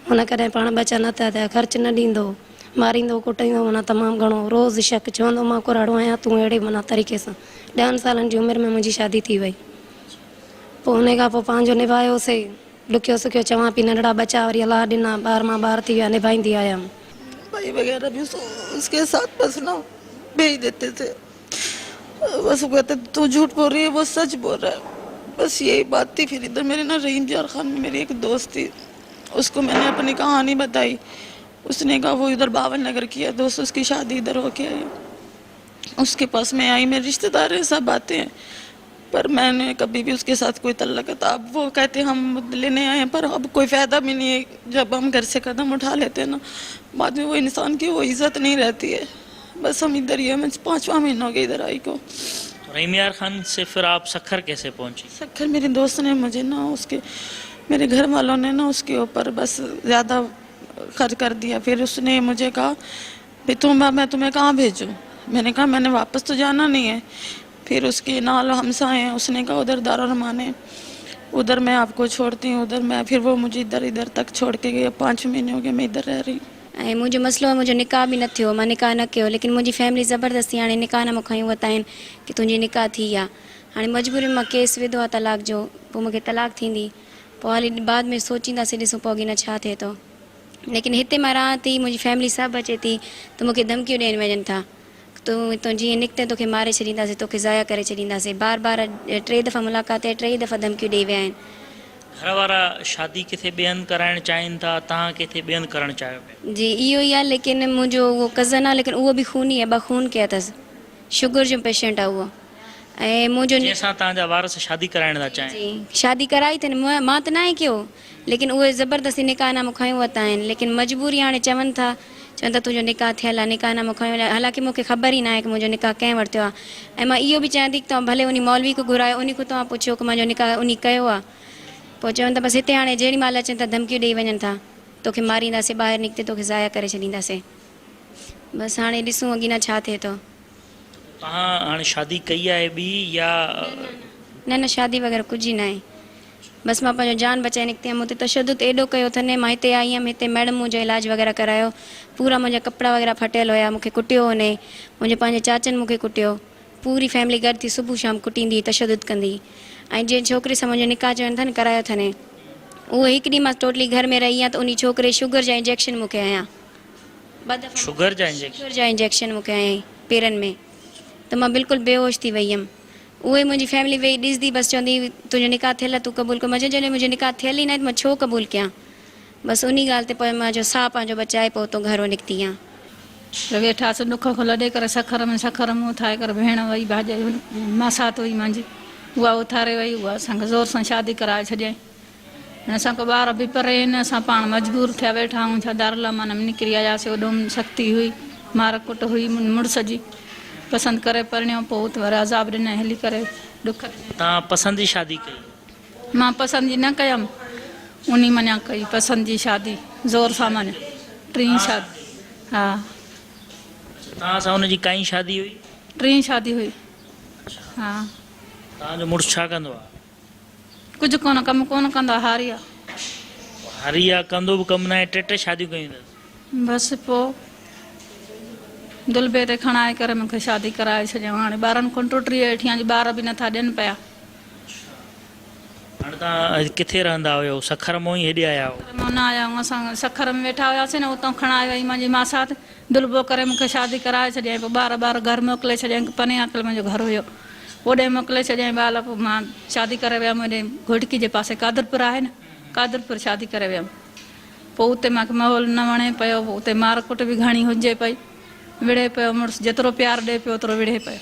هن ڪڏهن پاڻ ٻچا نه ٿا ٿيا خرچ نه ڏيندو هو ماريندو ڪٽيندو معنيٰ تمام گهڻو روز شڪ چوندو مان ڪراڙو آهيان تون اهڙي معنيٰ طريقي سان ڏهن سالن جي عمر ۾ منهنجي شادي ٿي وئي پوء انهي کان پوء پنهنجو نڀايوسي ڏکيو سکيو چوان پي ننڍڙا ٻچا وري الله ڏنا ٻار مان ٻار ٿي ويا نڀائيندي آيم. ڀائي وغيره به اس ڪي ساٿ بس نه ڀيج ديتي ٿي. بس وہ کهتي تو جھوٽ بول رهي هي وہ سچ بول رها هي بس يهي بات ٿي پھر ادھر ميري نا رحيم يار خان ۾ ميري ايڪ دوست ٿي اس کو مين ني اپني ڪهاني بتائي اس ني کها وہ ادھر باول نگر ڪي هي دوست اس ڪي شادي ادھر هو ڪي آئي اس ڪي پاس مين آئي ميري رشتي دار هي سب آتي هي پر مين ني ڪبي بي اس ڪي ساٿ ڪوئي تعلق اب وہ کهتي هم ليني آئي هي پر اب ڪوئي فائده بي نهي هي جب هم گھر سي قدم اٺا ليتي هي نا بعد مين وہ انسان ڪي وہ عزت نهي رهتي هي. بس هم ادھر ہی ہیں میں پانچواں مہینہ ہو گیا ادھر آئی کو۔ رحیم یار خان سے پھر آپ سکھر کیسے پہنچی؟ سکھر میرے دوست نے مجھے نا اس کے میرے گھر والوں نے نا اس کے اوپر بس زیادہ خرچ کر دیا پھر اس نے مجھے کہا کہ تم میں تمہیں کہاں بھیجوں میں نے کہا میں نے واپس تو جانا نہیں ہے پھر اس کے نال ہمسائے ہیں اس نے کہا ادھر دارالرحمان ہے ادھر میں آپ کو چھوڑتی ہوں ادھر میں پھر وہ مجھے ادھر ادھر تک چھوڑ کے گئے پانچ مہینے ہو گئے میں ادھر رہ رہی ہوں۔ ۽ منهنجو مسئلو آهي منهنجو نڪاح به نه ٿيو مان نڪاح نه ڪيو ليڪن منهنجي فيملي زبردستي هاڻي نڪاح نامو کنيو ورتا آهن ڪي تنهنجي نڪاح ٿي آ هاڻي مجبوري ۾ مان ڪيس وڌو آ طلاق جو پوء مونکي طلاق ٿيندي پوء هالي بعد ۾ سوچينداسين ڏسون پوء اڳي نه ڇا ٿئي ٿو ليڪن هتي مان رهان ٿي منهنجي فيملي سڀ اچي ٿي ته مونکي ڌمڪيون ڏين وڃن ٿا تون هتون جيئن نڪتين توکي ماري ڇڏينداسين توکي ضايع ڪري ڇڏينداسين بار بار ٽي دفعا ملاقات ٿي ٽئي دفعا ڌمڪيون ڏئي ويا آهن. گهر وارا شادي ڪٿي ٻئي هنڌ ڪرائڻ چاهين ٿا توهان ڪٿي ٻئي هنڌ ڪرڻ چاهيو پيا. جي اهو ئي آهي ليڪن منهنجو اهو ڪزن آهي ليڪن اهو به خوني آهي ٻه خون ڪيا اٿس شگر جو پيشنٽ آهي اهو ۽ منهنجو جنهن سان توهان جا وارث شادي ڪرائڻ ٿا چاهين. جي شادي ڪرائي اٿن مان ته ناهي ڪيو ليڪن اهي زبردستي نڪاح نامو کنيو ورتا آهن ليڪن مجبوري هاڻي چون ٿا چون ٿا تنهنجو نڪاح ٿيل آهي نڪاح نامو کنيو وڃي حالانڪه مون کي خبر ئي ناهي ڪه منهنجو نڪاح ڪنهن وٽ ٿيو آهي ۽ مان اهو به چاهيان ٿي ڪه توهان ڀلي انهي مولوي کي گهرايو انهي کان توهان پڇيو ڪه منهنجو نڪاح انهي ڪيو آهي پوء چون ٿا بس هتي هاڻي جهڙي مهل اچن ٿا ڌمڪيون ڏئي وڃن ٿا توکي مارينداسين ٻاهر نڪتي توکي ضايع ڪري ڇڏينداسين بس هاڻي ڏسون اڳينا ڇا ٿئي ٿو. توهان هاڻي شادي ڪئي آهي ٻي يا. نه نه شادي وغيره ڪجهه ئي ناهي. بس مان پنهنجو جان بچائي نڪتي هيم مون تي تشدد ايڏو ڪيو اٿن مان هتي آئي هيم هتي ميڊم منهنجو علاج وغيره ڪرايو پورا منهنجا ڪپڙا وغيره ڦٽيل هيا مون کي ڪٽيو هني منهنجي پنهنجي چاچن مون کي ڪٽيو پوري فيملي گڏ ٿي صبح شام ڪٽيندي هئي تشدد ڪندي هئي ۽ جنهن ڇوڪري سان منهنجو نڪاح چون ٿا نه ڪرايو اٿن اهو هڪ ڏينهن مان ٽوٽلي گهر ۾ رهي هيان ته انهي ڇوڪري شگر جا انجيڪشن مون کي هنيا ٻه دفعا شگر جا انجيڪشن شگر جا انجيڪشن مون کي هنيائين پيرن ۾ ته مان بلڪل بيهوش ٿي وئي هيم اهي منهنجي فيملي ويهي ڏسندي بس چوندي تنهنجو نڪاح ٿيل آهي تون قبول ڪر مان چيو جڏهن منهنجو نڪاح ٿيل ئي ناهي ته مان ڇو قبول ڪيان بس انهي ڳالهه تي پوء مان جو ساهه پنهنجو بچائي پوء اتو گهرو نڪتي آهيان. ته ويٺاسين ڏک کان لڏي ڪري سکر ۾ سکر مون اٿاري ڪري ڀيڻ وئي ڀاڄائي ماسات هئي مانجي اها اٿاري وئي اها اسان کي زور سان شادي ڪرائي ڇڏيائين هن اسان کان ٻار به پري آهن اسان پاڻ مجبور ٿيا ويٺا آهيون ڇا دارالامان ۾ نڪري آياسي اوڏو سختي هئي مار ڪٽ هئي مڙس جي پسند ڪري پرڻيو پوء اتي وري عذاب ڏنائين هلي ڪري ڏک ڏنائين. توهان پسند جي شادي ڪئي؟ مان پسند جي نه ڪيم، انهي مڃان ڪئي پسند جي شادي، زور سان مڃان ٽين شادي ها. اڇا توهان سان ان جي ڪائين شادي هئي؟ ٽين شادي هئي ها. توهان جو مڙس ڇا ڪندو آ؟ ڪجهه ڪونه ڪم ڪونه ڪندو آ هاري آ. هاري آ ڪندو به ڪم ناهي ٽي ٽي شاديون ڪيون اٿس. بس پو دلبي تي کڻائي ڪري مون کي شادي ڪرائي ڇڏيائون هاڻي ٻارن کان ٽٽي ويٺي آهيان جي ٻار به نٿا ڏين پيا. هاڻي توهان ڪٿي رهندا هيو سکر مون ئي هيڏي آيا هو؟ سکر مون نه آيا آهيون اسان سکر ۾ ويٺا هياسين نه اتان کڻائي وئي منهنجي ماسات دلبو ڪري مون کي شادي ڪرائي ڇڏيائين پوء ٻار ٻار گهر موڪلي ڇڏيائين پني عاقل منهنجو گهر هيو اوڏي موڪلي ڇڏيائين ٻال پوء مان شادي ڪري ويم هيڏي گهوٽڪي جي پاسي قادرپور آهي نه قادرپور شادي ڪري ويم پوء اتي مان کي ماحول نه وڻي پيو پوء اتي مار ڪٽ به گهڻي هجي پئي وڙهي پيو مڙس جيترو پيار ڏي پيو اوترو وڙهي پيو.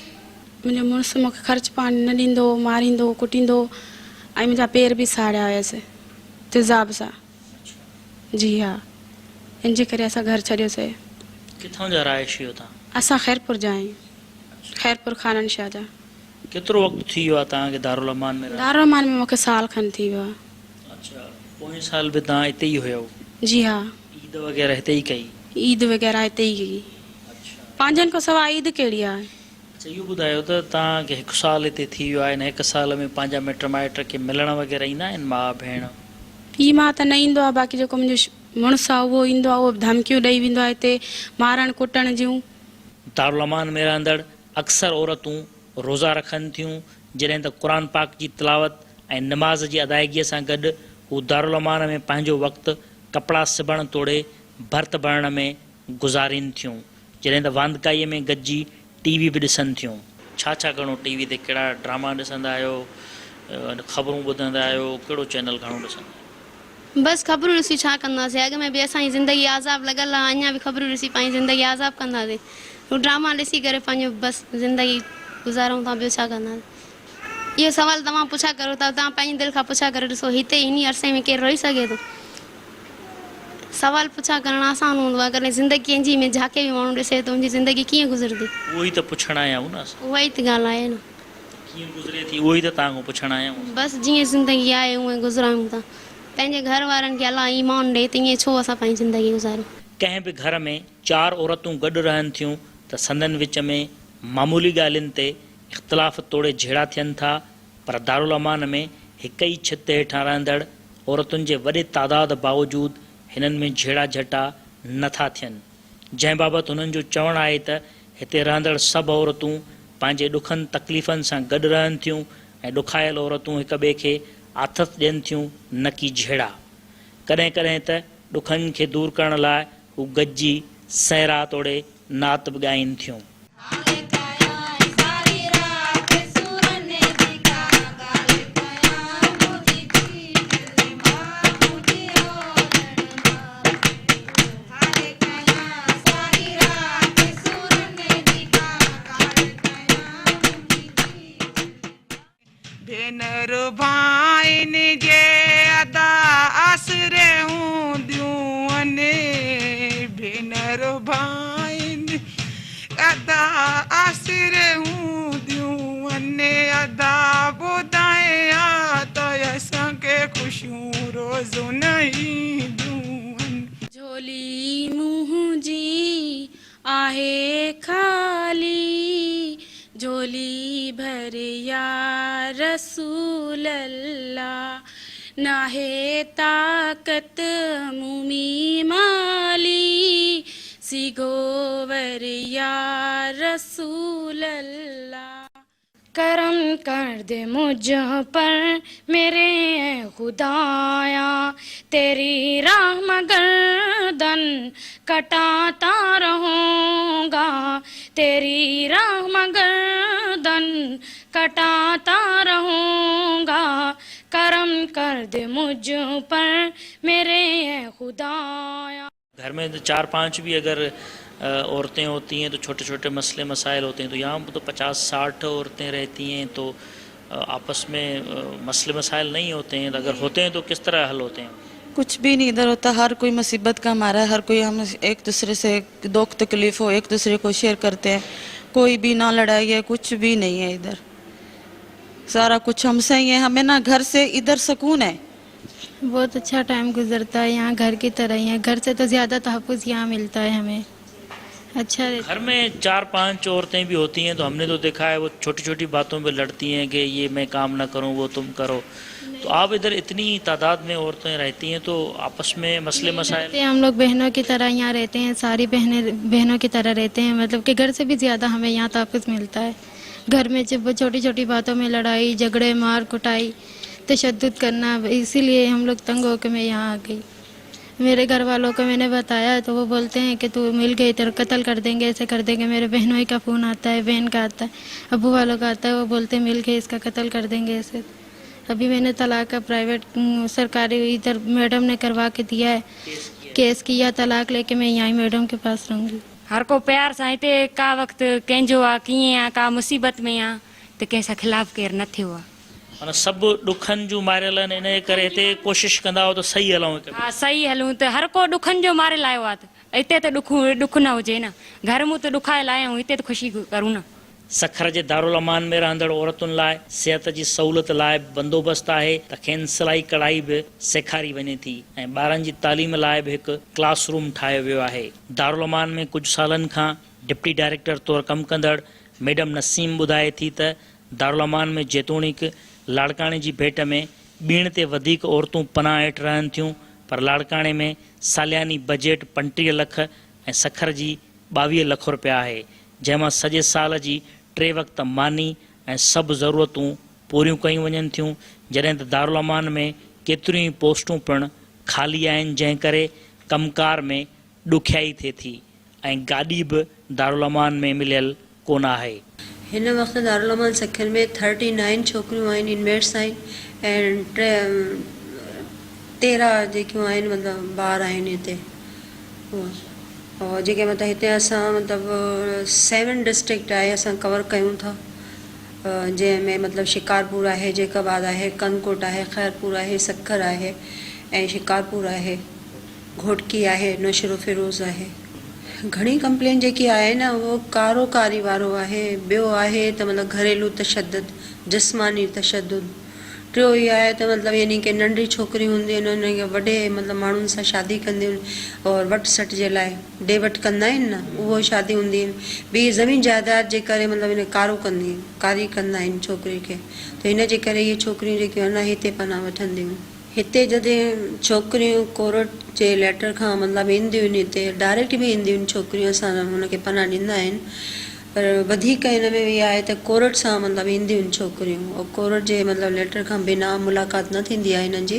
منهنجو مڙس مون کي خرچ پاڻي نه ڏيندو هو، ماريندو هو، ڪٽيندو هو ۽ منهنجا پير به ساڙيا هيس تيزاب سان. جي ها ان جي ڪري اسان گهر ڇڏيوسي. ڪٿان جا رهائشي آهيو توهان؟ اسان خيرپور جا آهيون. خيرپور خانن شاهه جا. ڪيترو وقت ٿي ويو آهي توهان کي دارالامان ۾ رهندي؟ دارالامان ۾ مون کي سال کن ٿي ويو آهي. اڇا پوئين سال به توهان اتي ئي هيو؟ جي ها. عيد وغيره هتي ئي ڪئي؟ عيد وغيره هتي ئي ڪئي. پنهنجن کان سواء عيد ڪهڙي آهي؟ اڇا اهو ٻڌايو ته توهان کي هڪ سال هتي ٿي ويو آهي ان هڪ سال ۾ پنهنجا مٽ مائٽ ڪي ملڻ وغيره ايندا آهن ماء ڀيڻ؟ پيء ماء ته نه ايندو آهي باقي جيڪو منهنجو مڙس آهي اهو ايندو آهي اهو به ڌمڪيون ڏئي ويندو آهي هتي مارڻ ڪٽڻ جون. دارالامان ۾ رهندڙ اڪثر عورتون روزا رکن ٿيون جڏهن ته قرآن پاڪ جي تلاوت ۽ نماز جي ادائگي سان گڏ هو دارالامان ۾ پنهنجو وقت ڪپڙا سبڻ توڙي ڀرت ڀرڻ ۾ گذارين ٿيون، جڏهن ته واندڪائيء ۾ گڏجي ٽي وي به ڏسن ٿيون. ڇا ڇا گهڻو ٽي وي تي ڪهڙا ڊراما ڏسندا آهيو، خبرون ٻڌندا آهيو، ڪهڙو چينل گهڻو ڏسندا آهيو؟ بس خبرون ڏسي ڇا ڪنداسين، اڳ ۾ به اسان جي زندگي عذاب لڳل آ، اڃا به خبرون ڏسي پنهنجي زندگي عذاب ڪنداسين. ڊراما ڏسي ڪري پنهنجو بس زندگي گذارون ٿا ٻيو ڇا ڪنداسين. اهو سوال توهان پڇا ڪريو ٿا، توهان پنهنجي دل کان پڇا ڪري ڏسو، هتي هني عرصي ۾ ڪير رهي سگهي ٿو؟ سوال پڇا ڪرڻ آسان هوندو آهي، ڪڏهن زندگي ڪنهن جي ۾ جهاڪي به ماڻهو ڏسي ته ان جي زندگي ڪيئن گذرندي؟ اهو ئي ته پڇڻ آيا آهيون نه اسان. اها ئي ته ڳالهه آهي نه. ڪيئن گذري ٿي اهو ئي ته توهان کان پڇڻ آيا آهيون اسان. بس جيئن زندگي آهي اونئن گذرايون ٿا. پنهنجي گهر وارن کي الله ايمان ڏي ته ائين ڇو اسان پنهنجي زندگي گذاريون. ڪنهن به گهر ۾ چار عورتون گڏ رهن ٿيون ته سندن وچ ۾ معمولي ڳالهين تي اختلاف توڙي جهيڙا ٿين ٿا پر دارالامان ۾ هڪ ئي ڇت هيٺان رهندڙ عورتن جي وڏي تعداد باوجود هنن ۾ جهيڙا جهٽا نه ٿا ٿين جنهن بابت هنن جو چوڻ آهي ته هتي رهندڙ سڀ عورتون پنهنجي ڏکن تڪليفن سان گڏ رهن ٿيون ۽ ڏکايل عورتون هڪ ٻئي کي آٿت ڏين ٿيون نه ڪي جهيڙا ڪڏهن ڪڏهن ته ڏکن کي دور ڪرڻ لاء هو گڏجي سهرا توڙي نعت به ڳائين ٿيون. ڀينر ڀائن جي ادا آسري هونديون ڀينر ڀائن ادا آسري هونديون ادا ٻڌائين ها ته اسان کي خوشيون روز نه اينديون. جهولي منهنجي آهي خالي جهولي ڀر يا رسول الله ناهي طاقت مون ۾ مالي سگهو ور يا رسول الله. کرم کر دے مجھ پر میرے اے خدایا تیری راہ میں گردن کٹاتا رہوں گا تیری راہ میں گردن کٹاتا رہوں گا کرم کر دے مجھ پر میرے اے خدایا۔ گھر میں چار پانچ بھی اگر عورتیں ہوتی ہیں تو چھوٹے چھوٹے مسئلے مسائل ہوتے ہیں تو یہاں تو پچاس ساٹھ عورتیں رہتی ہیں تو آپس میں مسئلے مسائل نہیں ہوتے ہیں اگر ہوتے ہیں تو کس طرح حل ہوتے ہیں؟ کچھ بھی نہیں ادھر ہوتا ہر کوئی مصیبت کا ہمارا ہے ہر کوئی ہم ایک دوسرے سے دکھ تکلیف ہو ایک دوسرے کو شیئر کرتے ہیں کوئی بھی نہ لڑائی ہے کچھ بھی نہیں ہے ادھر۔ सारा कुछ हमसे ही है, हमें ना घर से इधर सुकून है। बहुत अच्छा टाइम गुजरता है यहाँ, घर की तरह ही है। घर से तो ज़्यादा तहफ़्फ़ुज़ यहाँ मिलता है हमें, अच्छा रहता। घर में 4-5 औरतें भी होती हैं तो हमने तो देखा है वो छोटी-छोटी बातों पे लड़ती हैं कि ये मैं काम ना करूं वो तुम करो। तो आप इधर इतनी तादाद में औरतें रहती हैं तो आपस में मसले मसाइल? रहते हैं, हम लोग बहनों की तरह यहाँ रहते हैं, सारी बहनें बहनों की तरह रहते हैं, मतलब कि घर से भी ज़्यादा हमें यहाँ तहफ़्फ़ुज़ मिलता है। घर में जब छोटी-छोटी बातों में लड़ाई झगड़े, मार कुटाई, तशद्दुद करना, इसीलिए हम लोग तंग होकर मैं यहाँ आ गई। मेरे घर वालों को मैंने बताया तो वो बोलते हैं कि तू मिल गई तेरा कत्ल कर देंगे, ऐसे कर देंगे। मेरे बहनों का फ़ोन आता है, बहन का आता है, अब्बू वालों का आता है, वो बोलते हैं मिल गए इसका कत्ल कर देंगे ऐसे। अभी मैंने तलाक का प्राइवेट सरकारी इधर मैडम ने करवा के दिया है, केस किया, तलाक लेके मैं यहाँ मैडम के पास रहूँगी। हर को प्यार सां हिते का वक़्तु कंहिंजो आहे, कीअं आहे, का मुसीबत में आहे त कंहिंसां ख़िलाफ़ केरु न थियो आहे। माना सभु ॾुखनि जूं मारियल आहिनि, इन जे करे हिते कोशिशि कंदा हो त सही हलूं हिक ॿिए। हा, सही हलूं त हर को ॾुखनि जो मारियल आयो आहे त हिते त ॾुख न हुजे न, घर मूं त ॾुखायल आया आहियूं, हिते त ख़ुशी करूं न। सखर जे दारुल अमान में रहंदड़ औरतुनि लाइ सिहत जी सहूलत लाइ बि बंदोबस्त आहे त खेनि सिलाई कढ़ाई बि सेखारी वञे थी ऐं ॿारनि जी तालीम लाइ बि हिकु क्लास रूम ठाहियो वियो आहे। दारुल अमान में कुझु सालनि खां डिप्टी डायरेक्टर तौर कमु कंदड़ मैडम नसीम ॿुधाए थी त दारुल अमान में जेतोणीक लाड़काणे जी भेंट में ॿीण ते वधीक औरतूं पनाह हेठि रहनि थियूं, पर लाड़काणे में सालियानी बजट 35 लख ऐं सखर जी 22 लख रुपया आहे, जंहिं मां सॼे साल जी टे वक़्त मानी ऐं सभु ज़रूरतूं पूरियूं कयूं वञनि थियूं, जॾहिं त दारुल अमान में केतिरियूं ई पोस्टूं पिणु ख़ाली आहिनि, जंहिं करे कमकार में ॾुखियाई थिए थी ऐं गाॾी बि दारुल अमान में मिलियल कोन आहे। हिन वक़्तु दारुल अमान सखर में 39 छोकिरियूं आहिनि, इनमेट्स आहिनि ऐं 13 जेकियूं आहिनि मतिलबु ॿार आहिनि हिते। और जेके मतिलबु हिते असां मतिलबु 7 डिस्ट्रिक्ट आहे असां कवर कयूं था, जंहिंमें मतिलबु शिकारपुर आहे, जैकबाद आहे, कनकोट आहे, ख़ैरपुर आहे, सखर आहे ऐं शिकारपुर आहे, घोटकी आहे, नौशेरो फिरोज़ आहे। घणी कंप्लेन जेकी आहे न उहो कारोकारी वारो आहे, ॿियो आहे त मतिलबु घरेलू तशद्दुद, जिस्मानी तशद्दुद, टियों इहो आहे त मतिलबु यानी की नंढी छोकिरी हूंदी आहिनि उन्हनि खे वॾे मतिलबु माण्हुनि सां शादी कंदियूं आहिनि और वटि सट जे लाइ ॾे वठि कंदा आहिनि न, उहो शादी हूंदी आहिनि। ॿी ज़मीन जायदाद जे करे मतिलबु हिन कारो कंदी आहिनि, कारी कंदा आहिनि छोकिरी खे, त हिन जे करे इहे छोकिरियूं जेकियूं आहिनि न हिते पनाह वठंदियूं। हिते जॾहिं छोकिरियूं कोर्ट जे लेटर खां मतिलबु ईंदियूं आहिनि, हिते डायरेक्ट बि ईंदियूं आहिनि छोकिरियूं, असां हुनखे पनाह ॾींदा आहिनि, पर वधीक हिन में इहा आहे त कोर्ट सां मतिलबु ईंदियूं आहिनि छोकिरियूं और कोर्ट जे मतिलबु लेटर खां बिना मुलाक़ात न थींदी आहे हिननि जी।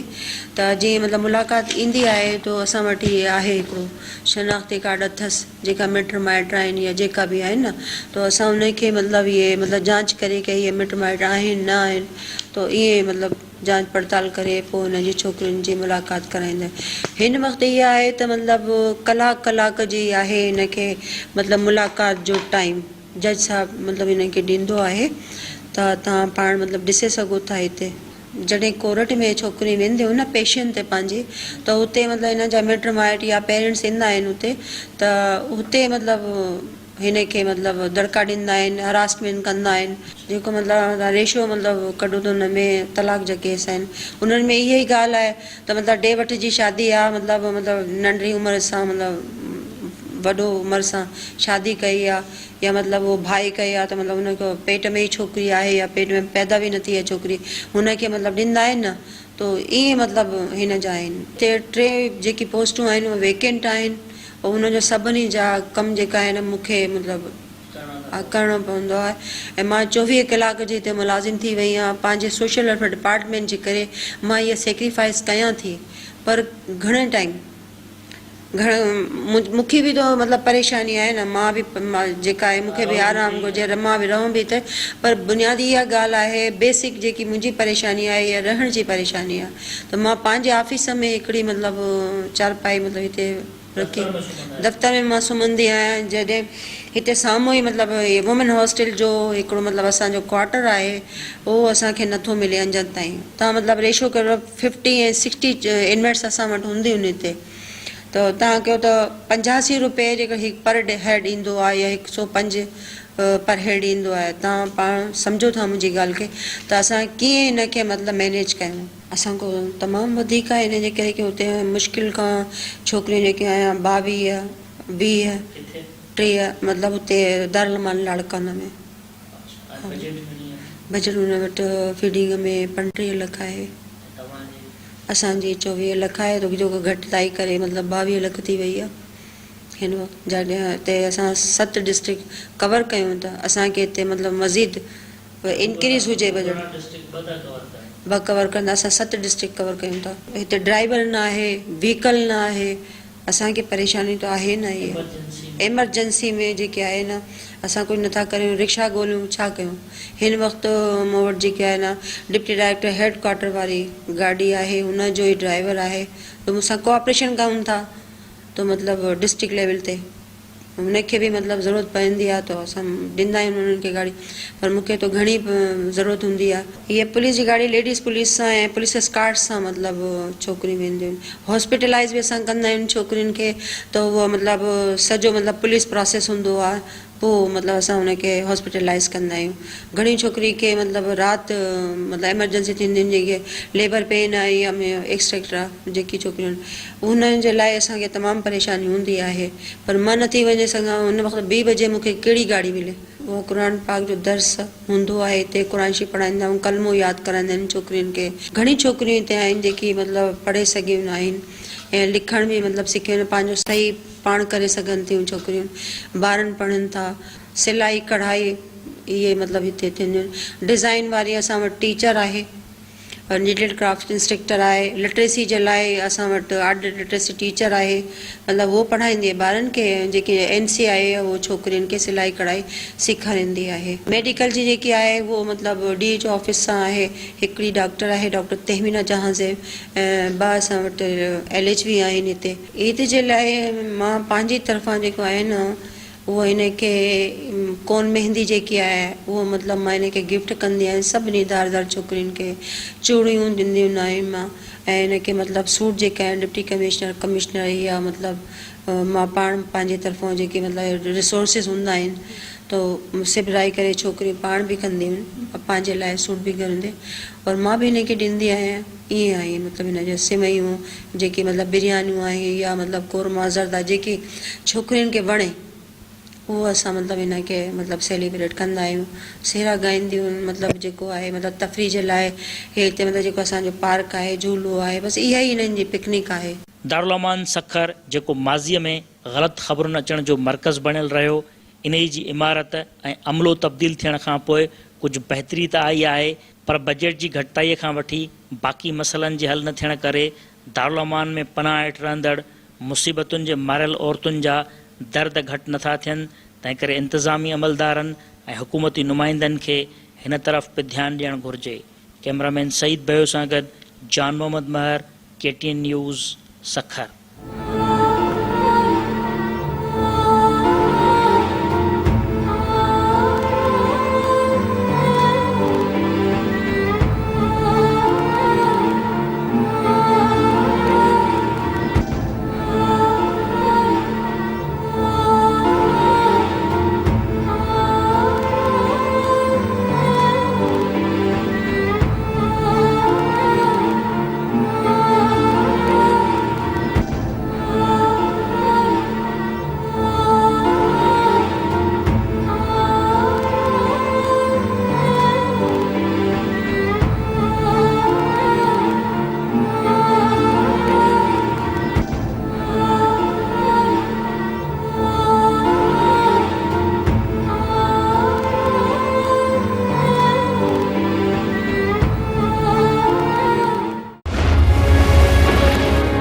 त जीअं मतिलबु मुलाक़ात ईंदी आहे त असां वटि इहे आहे हिकिड़ो शनाख़्ती कार्ड अथसि, जेका मिट माइट आहिनि या जेका बि आहिनि न, त असां उनखे मतिलबु इहे मतिलबु जांच करे की इहे मिट माइट आहिनि न आहिनि, त इएं मतिलबु जांच पड़ताल करे पोइ हुन जी छोकिरियुनि जी मुलाक़ात कराईंदा आहिनि। हिन वक़्तु इहा आहे त मतिलबु कलाक कलाक जी आहे हिनखे मतिलबु मुलाक़ात जो टाइम जज साहब मतिलबु हिनखे ॾींदो आहे, त तव्हां पाण मतिलबु ॾिसे सघो था। हिते जॾहिं कोर्ट में छोकिरियूं वेंदियूं न पेशियुनि ते पंहिंजी, त हुते मतिलबु हिन जा मिट माइट या पेरेंट्स ईंदा आहिनि हुते, त हुते मतिलबु हिनखे मतिलबु दड़का ॾींदा आहिनि, हरासमेंट कंदा आहिनि। जेको मतिलबु रेशो मतिलबु कढो त हुन में तलाक़ जा केस आहिनि, उन्हनि में इहा ई ॻाल्हि आहे त मतिलबु ॾे वठि जी शादी आहे, मतिलबु नंढड़ी उमिरि सां मतिलबु वॾो उमिरि सां शादी कई आहे या मतिलबु उहो भाई कई आहे त मतिलबु हुनखे पेट में ई छोकिरी आहे या पेट में पैदा बि न थी आहे छोकिरी, हुनखे मतिलबु ॾींदा आहिनि न, त ईअं मतिलबु हिन जा आहिनि। हिते टे जेकी पोस्टूं आहिनि उहे वेकेंट आहिनि ऐं हुन जो सभिनी जा कम जेका आहिनि मूंखे मतिलबु करिणो पवंदो आहे ऐं मां 24 कलाक जे हिते मुलाज़िम थी वई आहियां। पंहिंजे सोशल वेलफेयर डिपार्टमेंट जे करे मां इहा सेक्रीफाइस कयां थी, पर घणे टाइम घणे मूंखे बि त मतिलबु परेशानी आहे न, मां बि जेका आहे मूंखे बि आराम घुरिजे, मां बि रहूं बि त, पर बुनियादी इहा ॻाल्हि आहे बेसिक जेकी मुंहिंजी परेशानी आहे इहा रहण जी परेशानी आहे। त मां पंहिंजे ऑफिस में हिकिड़ी मतिलबु चारपाई मतिलबु हिते रखी दफ़्तर में मां सुम्हंदी आहियां। जॾहिं हिते साम्हूं ई मतिलबु वुमेन हॉस्टल जो हिकिड़ो मतिलबु असांजो क्वार्टर आहे, उहो असांखे नथो मिले अञा ताईं। तव्हां मतिलबु रेशो कयो 50 ऐं 60 इनमेट्स असां वटि हूंदियूं आहिनि हिते, त तव्हां कयो त 85 रुपए जेको हिकु पर हेड ईंदो आहे या 105 پر هيڊ ايندو آهي توهان پاڻ سمجهو ٿا منهنجي ڳالهه کي ته اسان ڪيئن هن کي مطلب مينيج ڪيون. اسان کان تمام وڌيڪ آهي ان جي ڪري ڪي اتي مشڪل کان ڇوڪريون جيڪي آهن 22 20 30 مطلب اتي دارالامان لاڙڪاڻي ۾ بجيٽ ان وٽ فيڊنگ ۾ 35 لک آهي اسان جي 24 لک آهي ته جو گهٽتائي ڪري مطلب 22 لک ٿي وئي آهي هن وقت جڏهن هتي اسان ست ڊسٽرڪٽ ڪور ڪيون ته اسان کي هتي مطلب مزيد انڪريز هجي بجيٽ ٻه ڪور ڪندا اسان ست ڊسٽرڪٽ ڪور ڪيون ٿا هتي ڊرائيور نه آهي وهيڪل نه آهي اسان کي پريشاني ته آهي نه اهي ايمرجنسي ۾ جيڪي آهي نه اسان ڪجهه نٿا ڪريون رڪشا ڳوليون ڇا ڪيون هن وقت مون وٽ جيڪي آهي نه ڊپٽي ڊائريڪٽر هيڊ ڪوارٽر واري گاڏي آهي ان جو ئي ڊرائيور آهي ته مون سان ڪوآپريشن ڪن ٿا ته مطلب ڊسٽرڪٽ ليول تي هن کي به مطلب ضرورت پوندي آهي ته اسان ڏيندا آهيون انهن کي گاڏي پر مون کي ته گهڻي ضرورت هوندي آهي. هيء پوليس جي گاڏي ليڊيز پوليس سان ۽ پوليس اسڪارٽ سان مطلب ڇوڪريون وينديون آهن. هاسپيٽلائيز به اسان ڪندا آهيون ڇوڪرين کي ته اهو مطلب سڄو مطلب پوليس پراسيس هوندو آهي پوء مطلب اسان ان کي هاسپيٽلائيز ڪندا آهيون. گهڻيون ڇوڪرين کي مطلب رات مطلب ايمرجنسي ٿينديون آهن جيڪي ليبر پين آهي يا ايڪسٽرا جيڪي ڇوڪريون آهن انهن جي لاء اسان کي تمام پريشاني هوندي آهي پر مان نٿي وڃي سگهان ان وقت ٻي بجي مون کي ڪهڙي گاڏي ملي. اهو قرآن پاڪ جو درس هوندو آهي هتي قرآن شريف پڙهائيندا آهيون ڪلمو ياد ڪرائيندا آهن ڇوڪرين کي گهڻيون ڇوڪريون هتي آهن جيڪي مطلب پڙهي سگهيون ناهن ۽ لکڻ به مطلب سکيون آهن پنهنجو صحيح پاڻ ڪري سگهن ٿيون ڇوڪريون ٻارن پڙهن ٿا سلائي ڪڙهائي اهي مطلب هتي ٿينديون آهن ڊزائين واري اسان وٽ ٽيچر آهي نيڊ اينڊ ڪرافٽ انسٽرڪٽر آهي لٽريسي جي لاء اسان وٽ آرٽ لٽريسي ٽيچر آهي مطلب هو پڙهائيندي آهي ٻارن کي جيڪي اين سي آهي هو ڇوڪرين کي سلائي ڪڙهائي سيکاريندي آهي ميڊيڪل جي جيڪي آهي هو مطلب ڊي ايڇ او آفيس سان آهي هڪڙي ڊاڪٽر آهي ڊاڪٽر تهمينه جهانزيب ۽ ٻه اسان وٽ ايل ايڇ وي آهن هتي عيد جي لاء مان پنهنجي طرفان جيڪو آهي نه اهو هن کي ڪون مهندي جيڪي آهي اهو مطلب مان هن کي گفٽ ڪندي آهيان سڀني ڌار ڌار ڇوڪرين کي چوڙيون ڏينديون آهيون مان ۽ هن کي مطلب سوٽ جيڪا آهن ڊپٽي ڪمشنر ڪمشنر يا مطلب مان پاڻ پنهنجي طرفون جيڪي مطلب ريسورسز هوندا آهن ته سبرائي ڪري ڇوڪريون پاڻ به ڪنديون آهن پنهنجي لاء سوٽ به گهرندي اور مان به هن کي ڏيندي آهيان ائين آهي مطلب هن جا سويون جيڪي مطلب بريانيون آهي يا مطلب قورما زردا جيڪي ڇوڪرين کي وڻي اهو اسان مطلب هن کي مطلب سيليبريٽ ڪندا آهيون سهرا ڳائينديون آهن مطلب جيڪو آهي مطلب تفريح جي لاء هي هتي مطلب جيڪو اسان جو پارڪ آهي جهولو آهي بس اها ئي هنن جي پڪنڪ آهي. دارالامان سکر جيڪو ماضيء ۾ غلط خبرن اچڻ جو مرڪز بڻيل رهيو، انهيء جي عمارت ۽ عملو تبديل ٿيڻ کان پوء ڪجهه بهتري ته آئي آهي پر بجيٽ جي گهٽتائيء کان وٺي باقي مسئلن جي حل نه ٿيڻ ڪري دارالامان ۾ پناهه هيٺ رهندڙ مصيبتن جي ماريل عورتن جا درد گهٽ نٿا ٿين، تنهنڪري انتظامي عملدارن ۽ حڪومتي نمائندن کي هن طرف به ڌيان ڏيڻ گهرجي. ڪئميرامين سعيد ڀيو سان گڏ Jan Muhammad Mehar, K T N news, Sukkur.